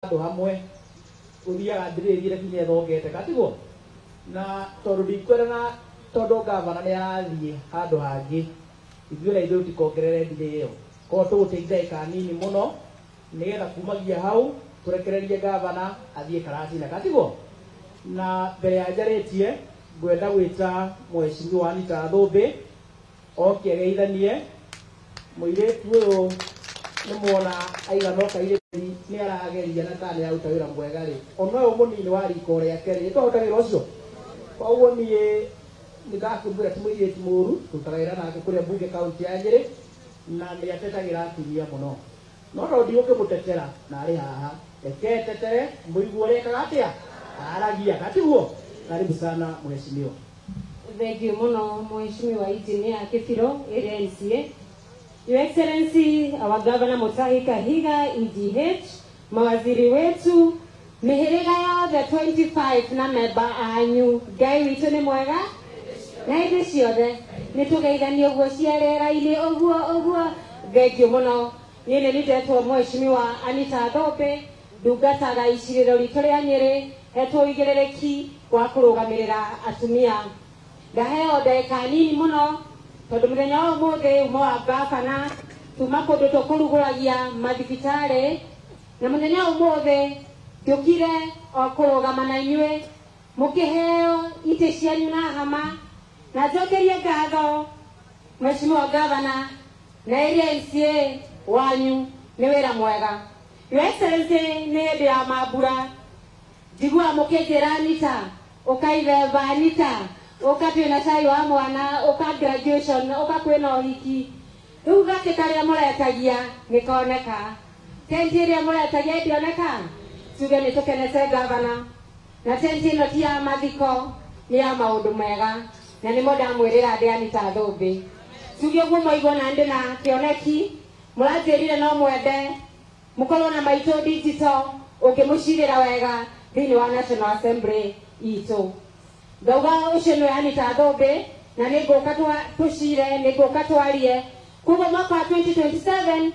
Handũ hamwe gũthiaga ndĩrĩrie kinya ĩthongete katiguo na tondũ ndikwenda na tondũ gavana nĩ arathiĩ handũ hangĩ ithuĩ na ithuĩ tũtikongerere ndithĩ ĩyo koguo tũgũteithia ndagĩka nini mũno nĩgetha kumagia hau tũrekererie gavana athiĩ Karatina katiguo. Na mbere ya njarĩtie ngwenda gwĩta mheshimiwa Anita Thũmbĩ oke ageithanie. Mũirĩtu ũyũ nĩ mwona aigana kairĩtu nĩ arageria na kana nĩ aruta wĩra mwega rĩ, ona ũyũ mũnini wa riko rĩake rĩ, nĩtwaruta wĩra ũcio. Koguo niĩ nĩndakĩmwĩra ti mũirĩtu mũru, tũrutaga wĩra nake kũrĩa mbunge kaunti ya Nyĩrĩ na nĩ atetagĩra atumia mũno, no tondũ ndigũkĩmũtetera na arĩ haha, reke tetere mũigue ũrĩa ekaga atĩa aragia katiguo. Karibu sana mheshimiwa. Thank you muno Mheshimiwa Engineer Kibiro area MCA. Your Excellency, our Governor Mutahi Kahiga, EGH, mawaziri wetu, mĩhĩrĩga yothe 25 na memba anyu, Ngai witũ nĩ mwega na hĩndĩ ciothe nĩ tũgeithanie ũguo cia rĩera-inĩ ũguo ũguo. Thank you mũno. Niĩ nĩ ndetwo Mheshimiwa Anita Thũmbĩ, ndungataga icirĩro ritũ rĩa Nyĩrĩ, hetwo ũigĩrĩrĩki wa kũrũgamĩrĩra atumia. Ndaheo ndagĩka nini mũno tondũ mũthenya wa ũmũthĩ uma wa gavana tuma kũndũ tũkũrugũragia mathibitarĩ, na mũthenya wa ũmũthĩ njũkire o kũrũgama na inyuĩ mũkĩheo itĩ cianyu na hama, na njokerie ngatho Mheshimiwa Gavana na area MCA wanyu nĩ wĩra mwega. Your Excellency, nĩ hĩndĩ ya mambura njiguaga mũkĩnjĩra Anita ũkaithemba, Anita ũka twĩna cai wa mwana, ũka graduation, ũka kwĩna ũhiki, rĩu gakĩ karĩa mũretagia nĩkoneka, tenti ĩrĩa mũretagia ĩndĩoneka. Tuge nĩ tũkenete gavana, na tenti ĩno ti ya mathiko, nĩ ya maũndũ mega, na nĩmo ndamwĩrĩra ndĩ Anita Thũmbĩ. Tuge ũguo mwaigua na ndĩ na kĩoneki, mũranjĩrire no mwende mũkorwo na maitũ digital ũngĩmũcirĩra wega thĩinĩ wa National Assembly itũ. Ngauga ũcio nĩwe Anita Thũmbĩ, na nĩ ngũka tũcire, nĩ ngũka twarie. Koguo mwaka wa 2027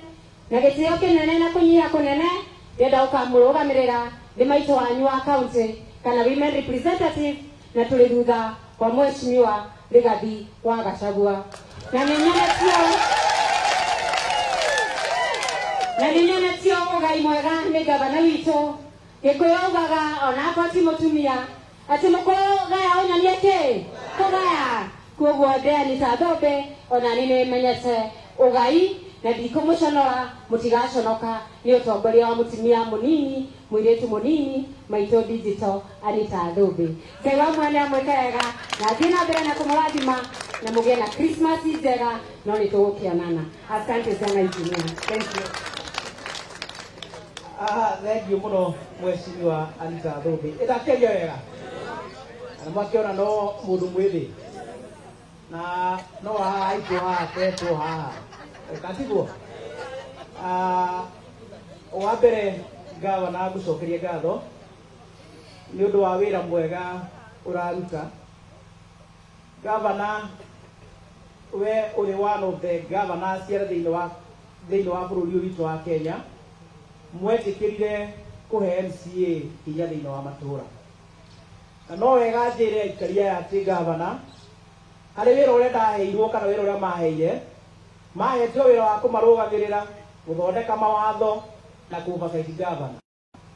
na gĩtĩo kĩnene na kũnyiha kũnene ndĩrenda gũkamũrũgamĩrĩra ndĩ maitũ wanyu wa county kana women representative, na tũrĩ thutha wa Mheshimiwa Rigathi wa Gachagua. Na nĩ nyonetio ũgai mwega nĩ gavana witũ. Gĩkũyũ augaga ona akorwo ti mũtumia atĩ mũkũyũ gaya ũnyonie kĩ kũgaya. Koguo ndĩ Anita Thũmbĩ, ona niĩ nĩmenyete ũgai na ndikũmũconora, mũtigaconoka nĩ ũtongoria wa mũtumia mũnini, mũirĩtu mũnini, maitũ digital Anita Thũmbĩ. Ngai wa mwene amwĩke wega na athiĩ na mbere na kũmũrathima na mũgĩe na Christmas njega, no nĩ tũgũkĩonana. Asante sana engineer. Thank you. Thank you mũno Mheshimiwa Anita Thũmbĩ. Ĩndakĩaria wega na mwakĩona no mũndũ mwĩthĩ na no haha aitwo haha tetwo haha katiguo. Wa mbere gavana ngũcokerie ngatho nĩ ũndũ wa wĩra mwega ũraruta. Gavana, we ũrĩ one of the governors arĩa thĩinĩ wa bũrũri ũyũ witũ wa Kenya mwetĩkĩrire kũhe MCA hinya thĩinĩ wa matũra, na no wega njĩre aikari aya atĩ gavana harĩ wĩra ũrĩa ndaheirwo kana wĩra ũrĩa maheire, mahetwo wĩra wa kũmarũgamĩrĩra gũthondeka mawatho na kũ-oversight gavana,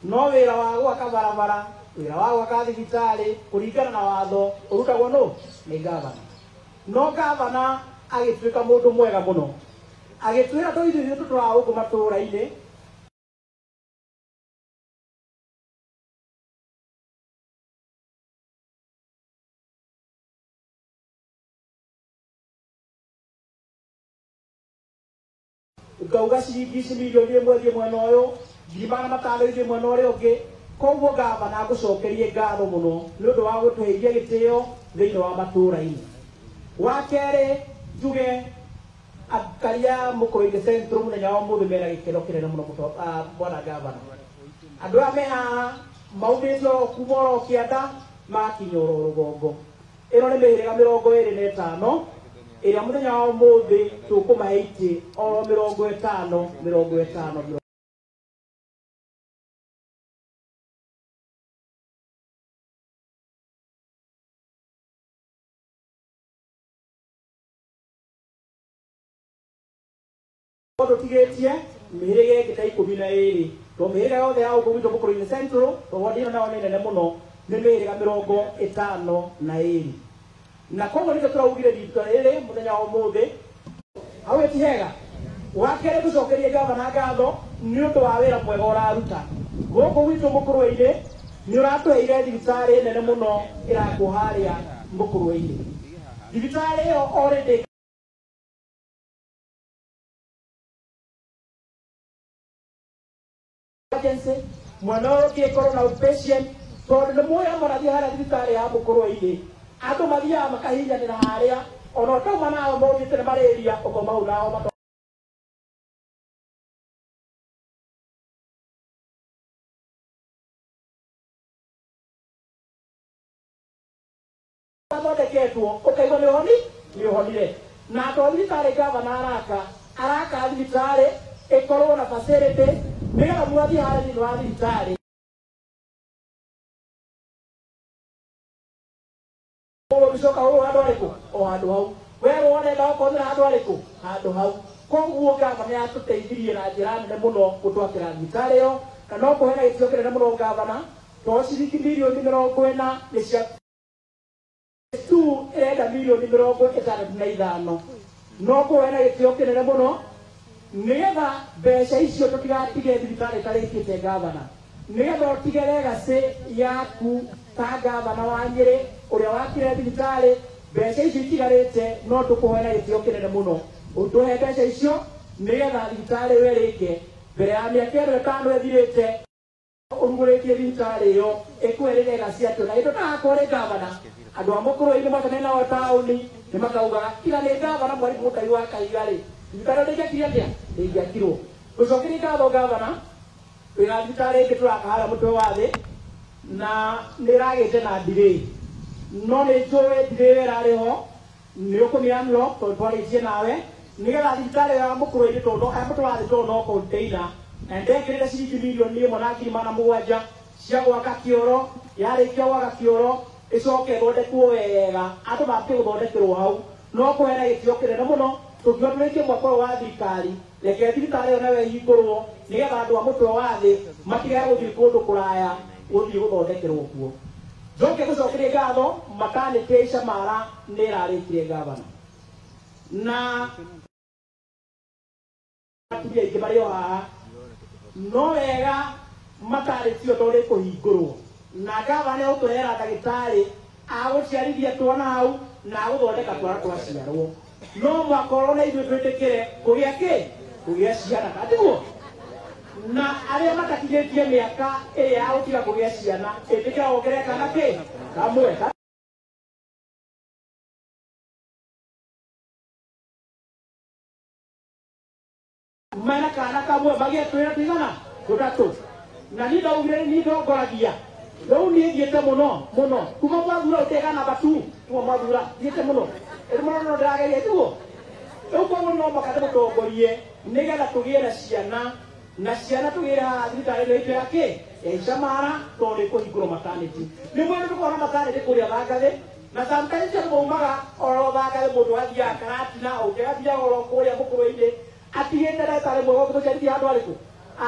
no wĩra wa gwaka barabara, wĩra wa gwaka thibitarĩ kũringana na watho ũrutagwo nũ? Nĩ gavana. No gavana agĩtuĩka mũndũ mwega mũno, agĩtwĩra tũ ithuĩ tũtũraga gũkũ matũra-inĩ ngauga ciringi ici mirioni 1 thiĩ mwena ũyũ, 500,000 ithiĩ mwena ũrĩa ũngĩ. Koguo gavana ngũcokerie ngatho mũno nĩ ũndũ wa gũtũheithia gĩtĩo thĩinĩ wa matũra-inĩ. Wa kerĩ njuge aikari a Mũkũrũ-inĩ Central mũthenya wa ũmũthĩ mena gĩkeno kĩnene mũno. Bwana gavana, andũ aya me haha maumĩte oro kuma oro kĩanda magakinya oro rũgongo. Ĩno nĩ mĩhĩrĩga 25 ĩrĩa mũthenya wa ũmũthĩ tũkũmahe itĩ oro 50 50. Tũtigĩtie mĩhĩrĩga ĩngĩ ta 12 to mĩhĩrĩga yothe ya gũkũ gwitũ Mũkũrwe-inĩ Central to ward ĩno nayo nĩ nene mũno nĩ mĩhĩrĩga 52 na koguo nĩkĩo tũraugire rita rĩrĩ mũthenya wa ũmũthĩ hau ti hega. Wa kerĩ tũcokerie gavana ngatho nĩ ũndũ wa wĩra mwega ũraruta gũkũ gwitũ Mũkũrwe-inĩ. Nĩ ũratũheire thibitarĩ nene mũno ĩrakwo harĩa Mũkũrwe-inĩ. Thibitarĩ ĩyo already emergency mwana ũyũ ũngĩkorwo na patient tondũ nĩ muoya marathiĩ harĩa thibitarĩ ya Mũkũrwe-inĩ andũ mathiaga makahinyanĩra harĩa ona ũtauma nao mothiĩte nĩ malaria ũkoma hau nao mathondeketwo ũkaigua nĩ ũhoni nĩ ũhonire. Na to thibitarĩ gavana araka thibitarĩ ĩkorwo na facility nĩgetha mwathiĩ harĩa thĩinĩ wa thibitarĩ ũgĩcoka ũũ handũ harĩkũ o handũ hau werwo ũrenda okorwo nĩ handũ harĩkũ handũ hau. Koguo gavana nĩ atũteithirie na njĩra nene mũno gũtwakĩra thibitarĩ ĩyo na no kũheana gĩtĩo kĩnene mũno gavana to ciringi mirioni 40 nĩ cia tu ĩrenda mirioni 65 no kũheana gĩtĩo kĩnene mũno nĩgetha mbeca icio tũtigatige thibitarĩ ĩtarĩkĩte gavana nĩgetha ũtige legacy yaku ta gavana wa Nyĩrĩ ũrĩa wakire thibitarĩ mbeca icio itigarĩte no tũkũheana gĩtĩo kĩnene mũno ũtũhe mbeca icio nĩgetha thibitarĩ ĩyo ĩrĩke mbere ya mĩaka ĩno ĩtano ĩthirĩte ũrugũrĩtie thibitarĩ ĩyo ĩkũhe legacy atĩ na indo ndagakorwo rĩ gavana andũ a Mũkũrwe-inĩ mwacemania nao taũni nĩ makauga tiga nĩ gavana Mwarimũ Mũtai wa Kahiga rĩ thibitarĩ ndĩngĩakire atĩa ndĩngĩakirwo. Gũcokeria ngatho gavana wĩna thibitarĩ ĩngĩ tũraka harĩa mũtwe wa thĩ na nĩ ĩragĩte na delay no nĩ njũĩ delay ĩyo ĩrarĩ ho nĩ ũkũmĩ unlock tondũ twarĩtie nawe nĩgetha thibitarĩ ya Mũkũrwe-inĩ tondũ ya mũtwe wa thĩ tondũ no container na ndekĩrĩte ciringi mirioni 1,700 cia gwaka kĩoro yarĩkia gwaka kĩoro ĩcoke ĩthondekwo wega andũ mambie gũthondekerwo hau no kũheana gĩtĩo kĩnene mũno tũkiuga tũrĩkie mwaka ũyũ wa thirikari reke thibitarĩ ĩyo nayo ĩhingũrwo nĩgetha andũ a mũtwe wa thĩ matigage gũthiĩ kũndũ kũraya gũthiĩ gũthondekerwo kuo. Njoke gũcokeria ngatho maternity ya Icamara nĩ ĩrarĩkire gavana na atumia aingĩ marĩ o haha no wega maternity ĩyo tondũ ĩkũhingũrwo na gavana egũtũrehera ndagĩtarĩ agũciarithia twana hau na agũthondeka twana twaciarwo no mwakorwo na ithuĩ twĩtĩkĩre kũgĩa kĩ kũgĩa ciana katiguo na arĩa matakinyĩtie mĩaka ĩrĩa ya gũtiga kũgĩa ciana ĩtĩkĩra wongerere kana kĩ kamwe. Mena kana kamwe magĩe twĩna tũigana tũtatũ na niĩ ndaugire niĩ ndongoragia rĩu niĩ thiĩte mũno mũno kuma mwathura ũtega namba 2 kuma mwathura thiĩte mũno ĩrĩ mũno no ndĩrageria tiguo rĩu koguo no mũhaka ndĩmũtongorie nĩgetha tũgĩe na ciana na ciana tũgĩre haha thibitarĩ ĩno itũ ya kĩ ya Icamara tondũ nĩ kũhingũrwo maternity nĩ mwene tũkorwo na maternity kũrĩa Thangathĩ na sometimes andũ maumaga oro Thangathĩ mũndũ athiaga Karatina ũngĩ agathiaga oro kũrĩa Mũkũrwe-inĩ atigĩte ndagĩtarĩ mwega ũngĩtũciarithia handũ harĩkũ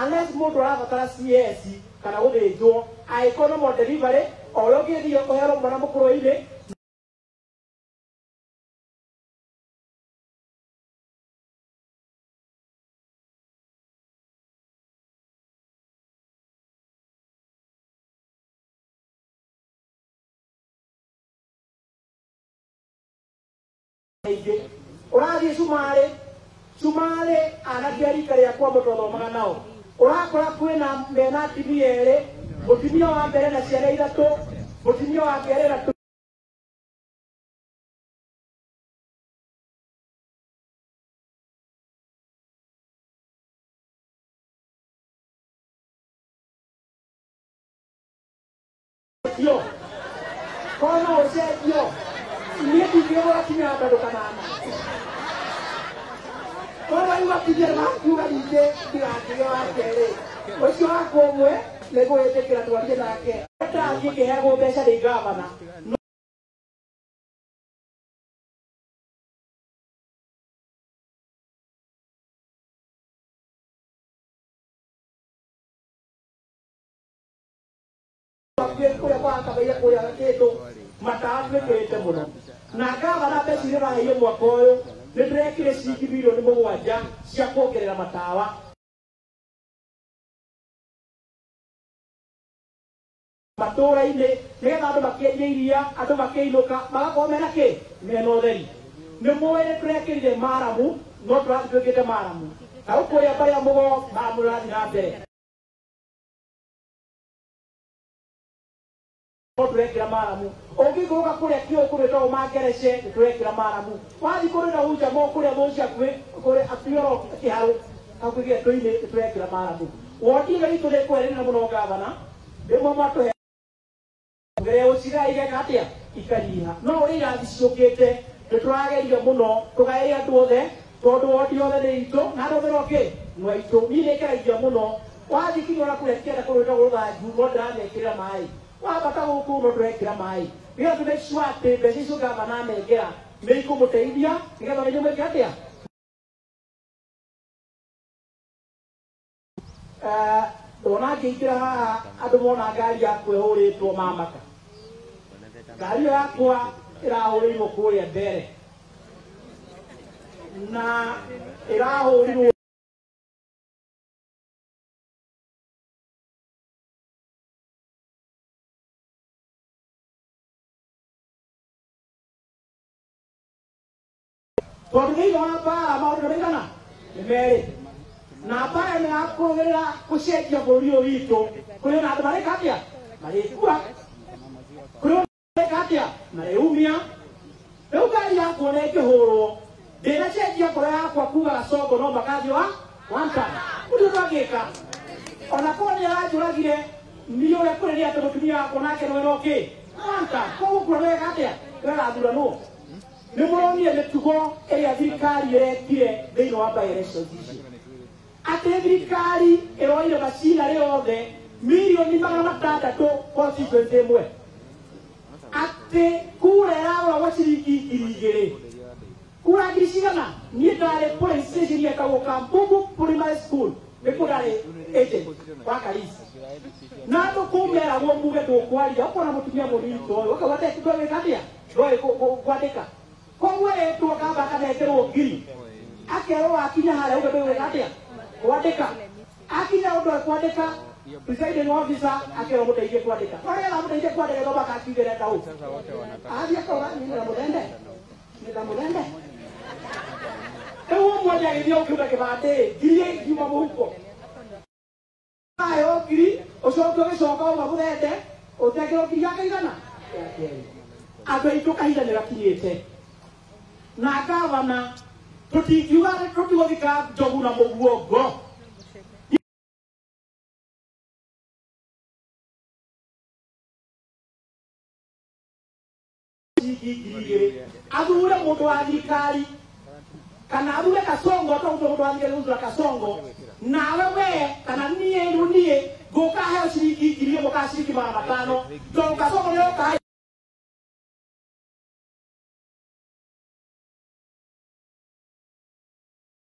unless mũndũ arabatara CS kana gũthĩnjwo angĩkorwo no mo delivery o ũrĩa ũngĩthiĩ ũherwo mwana Mũkũrwe-inĩ aingĩ ũrathiĩ Cumarĩ Cumarĩ anake a rika rĩakwa mũtwathomaga nao ũrakora kwĩna mena atumia erĩ mũtumia wa mbere na ciana ithatũ mũtumia wa kerĩ na tũtio kono ũcenjio niĩ ndingĩgũra kinya bado kanana kono yuga kinya makiuga ningĩ ndigatige wa kerĩ ũcio wakwa ũmwe nĩngũgĩtĩkĩra twarie nake ndathiĩ ngĩheagwo mbeca nĩ gavana. hakuhĩ kũrĩa kwa Kabeire kũrĩa kĩndũ matawa twĩkĩrĩte mũno na gavana mbeca iria ũraheire mwaka ũyũ nĩ ndĩrekire ciringi mirioni 7 cia kuongerera matawa. Matũra-inĩ nĩgetha andũ makĩendia iria andũ makĩinũka magakorwo mena kĩ mena ũtheri. Nĩ mũĩ nĩ tũrekĩrire maramu no tũrathiĩ twĩkĩte maramu hau kũrĩa mbarĩ ya mũgo maramu ĩrathiĩ na mbere no tũrekĩra maramu. Ũngĩikũrũka kũrĩa kĩũkũ rwĩtagwo Mangerece nĩ tũrekĩra maramu. Wathiĩ kũrĩa Hunjamo kũrĩa Mũciakuĩ kũrĩa Atioro Kĩharũ hakuhĩ gĩetũ-inĩ nĩ tũrekĩra maramu. Wondi ĩno itũ nĩ ĩkweherera mũno gavana rĩmwe mwatũhe ngereo ũciga igeka atĩa ikanyiha no ũrĩa irathi ciũkĩte nĩ tũrageria mũno tũgaĩre andũ othe tondũ wondi yothe nĩ itũ na andũ othe no kĩ no aitũ. Niĩ nĩ ngeragia mũno wathiĩ kinya ona kũrĩa kĩanda kũrĩa gwĩtagwo Rũthanju no ndĩramekĩrĩra maĩ wambata gũkũ no tũrekĩra maĩ nĩgetha tũ make sure atĩ mbeca icio gavana anengera nĩ ikũmũteithia nĩgetha ona inyuĩ mwĩke atĩa. Ndona ngĩingĩra haha andũ mona ngari yakwa ĩhũrĩtwo mamaka. Ngari ĩyo yakwa ĩrahũrĩirwo kũrĩa mbere na ĩrahũrirwo tondũ thĩinĩ wa mbara maũndũ maigana nĩ merĩ na mbara ĩno ya kũrũgĩrĩra gũcenjia bũrũri ũyũ witũ kũrĩ na andũ marĩka atĩa marĩkua kũrĩ marĩka atĩa marĩumia. Rĩu ngari yakwa ona ĩngĩhũrwo ndĩnacenjia ngoro yakwa kuga Gasongo no makathiĩ wa one time ũndũ ndangĩka ona korwo nĩ aranjũragire niĩ ũrĩa kũrĩ nĩ atĩ mũtumia wakwa nake nĩwe no kĩ one time koguo kura wega atĩa wega thuranwo. Nĩ mũronire mĩtugo ĩrĩa thirikari ĩrekire thĩinĩ wa by elections icio atĩ thirikari ĩroire macinarĩ othe mirioni 600 constituency ĩmwe atĩ kura ĩragũragwo ciringi 2,000 kura ngiri cigana. Niĩ ndarĩ polling station yetagwo Kambugu Primary School nĩkuo ndarĩ agent wa Karisi na andũ kũu meragwo muge ndũkwaria ũkona mũtumia mũnini ta ũyũ ũkauga ndwĩka atĩa ndoĩ kwandĩka koguo ĩtwo kamba akanengerwo ngiri akerwo akinya harĩa uge ndũgwĩka atĩa kwandĩka akinya ũndũ kwandĩka presiding officer akerwo mũteithie kwandĩka no nĩgetha mũteithie kwandĩka no makakiugĩre ta ũũ athiĩ akauga niĩ nĩ mũthende nĩ ta mũthende rĩu ũmũthĩ agĩthiĩ ũkiuga kĩbandĩ ngiri ngiuma mũhuko aheo ngiri ũcoke ũgĩcoka uga mũthende ũtengerwo ngiri yake igana. Andũ aitũ kahinda nĩ gakinyĩte na gavana tũtingiuga tũtigũthika njogu na mũguongo. Athure mũndũ wa thirikari kana athure Kasongo to mũndũ wa thirikari gũthura Kasongo nawe we kana niĩ rĩu niĩ ngũka heo ciringi 1,000 kana ciringi 500 tondũ Kasongo nĩ oka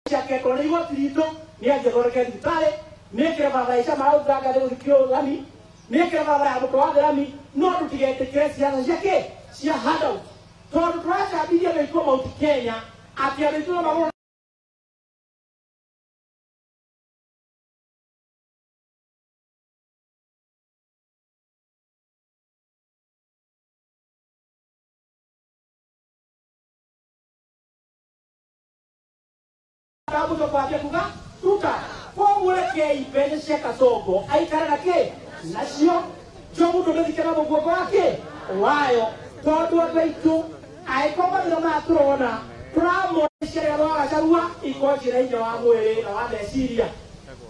ciake korwo nĩ igoti ritũ nĩ angĩthondeke thibitarĩ nĩ ĩkĩre barabara ica maraũthanga nĩ gũthikio rami nĩ ĩkĩre barabara ya mũtwe wa rami no tũtigetĩkĩre ciaca cia kĩ cia handout tondũ tũracambithia andũ aitũ a Mount Kenya atĩ andũ aitũ no magũrwo kambuto kwambia kuga tuta koguo rekei mbeca cia Kasongo aikare na kĩ nacio njogu ndũmĩthike na mũguongo wa kĩ wayo tondũ andũ aitũ angĩkorwo mathĩna maya tũrona tũramonia rĩrĩa twagacagua ikorwo ciĩna hinya wa mwĩrĩ na wa meciria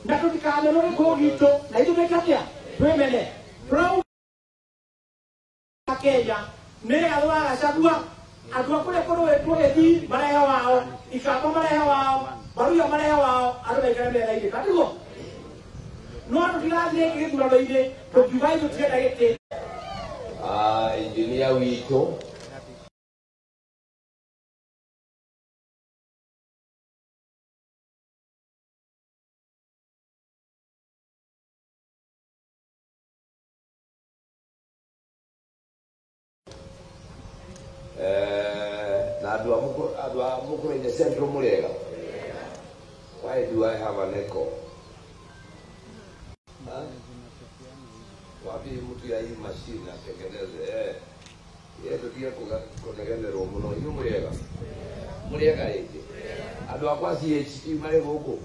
na tũtikamenwo gĩkũyũ gitũ na ithuĩ twĩke atĩa twĩmene tũrauga Kenya nĩ rĩrĩa twagacagua andũ a kũrĩa kũrũĩtwo gĩthii marehe wao Ikamba marehe wao Baruya marehe wao andũ maikare metha-inĩ katiguo no tũtigathiĩ rĩngĩ gĩthurano-inĩ tũkiuga ithuĩ tũtirenda gĩtĩ. Engineer witũ Na andũ a Mukurweini Central mũrĩega? Why do I have an echo? Wapi mtu ya hii machine atengeneze? Ye tutige kunegenerwo muno. Inyuĩ mũrĩega? Mũrĩega rĩngĩ? Andũ akwa CHP marĩ gũkũ?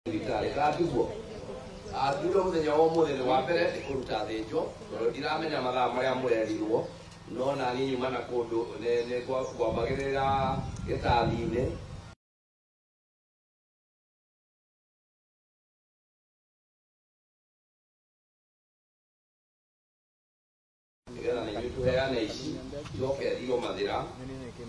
Thibitarĩ katiguo athure mũthenya wa ũmũthĩ nĩ wa mbere nĩ kũruta thĩnjo, tondũ ndiramenya mathaa marĩa mũrerirwo, no nani nyuma na kũndũ nĩ ngwambagĩrĩra gĩtathi-inĩ. Nĩgetha na inyuĩ tũheane ici, njoke thigo Mathĩra.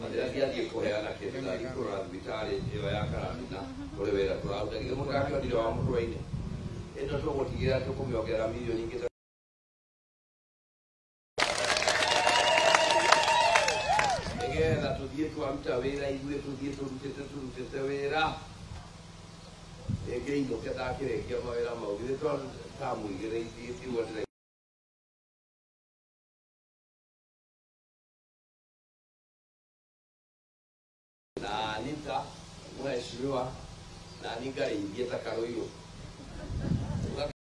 Mathĩra ndiathiĩ kũheana kĩndũ, ndathiĩ kũrora thibitarĩ ĩyo ya Karatina kũrĩ wĩra tũraruta. Githĩ mũtirakĩonire wa Mukurweini? Ĩno tũgũtigĩrĩra tũkũmĩongerera mirioni ingĩ nĩgetha tũthiĩ twaruta wĩra ithuĩ, tũthiĩ tũrutĩte wĩra rĩngĩ inũke ndakĩrĩkia mawĩra mau. Githĩ tamu igĩrĩ ithiĩ ndĩra na Anita mheshimiwa na niĩ ngarĩithie ta Karũirũ.